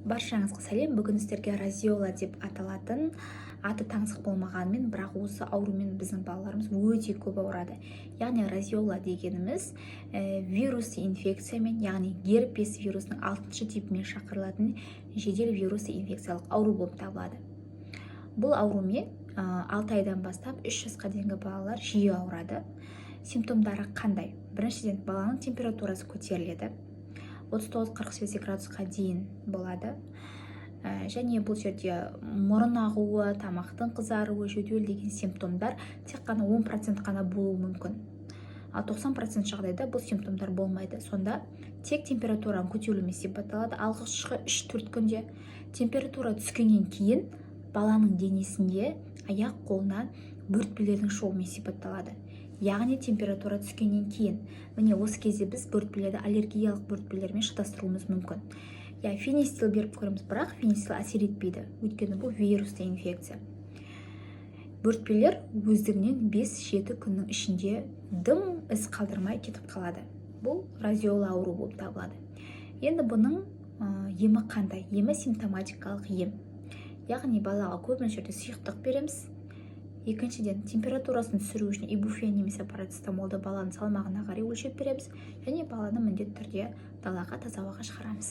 Баршаңызға сәлем! Бүгін сіздерге розеола деп аталатын, аты таңсық болмағанымен, бірақ осы аурумен біздің балаларымыз өте көп ауырады. Яғни розеола дегеніміз вирусты инфекциямен, яғни герпес вирусының алтыншы типімен шақырылатын жедел вирусты инфекциялық ауру болып табылады. Бұл аурумен 6 айдан бастап 3 жасқа дейінгі балалар жиі ауырады. Симптомдары қандай? Біріншіден, баланың температурасы көтеріледі, 39-48 градусқа дейін болады. Және бұл жерде мұрын ағуы, тамақтың қызаруы, жөтел деген симптомдар тек қана 10% қана болуы мүмкін, ал 90% жағдайда бұл симптомдар болмайды. Сонда тек температураның көтерілуімен сипатталады. Алғашқы 3-4 күнде температура түскеннен кейін баланың денесінде, аяқ қолынан бөртпелердің шығуымен сипатталады. Яғни температура түскеннен кейін, міне, осы кезде біз бөртпелерді аллергиялық бөртпелермен шатастыруымыз мүмкін. Иә, Фенистил беріп көреміз, бірақ Фенистил әсер етпейді, өйткені бұл вирусты инфекция. Бөртпелер өздігінен 5-7 күннің ішінде дым із қалдырмай кетіп қалады. Бұл розеола ауру болып табылады. Енді бұның емі қандай? Емі симптоматикалық ем, яғни балаға көп мөлшерде сұйықтық береміз. Екіншіден, температурасын түсіру үшін ибуфен немесе парацетамолды баланың салмағына қарай өлшеп береміз және баланы міндетті түрде далаға, таза ауаға шығарамыз.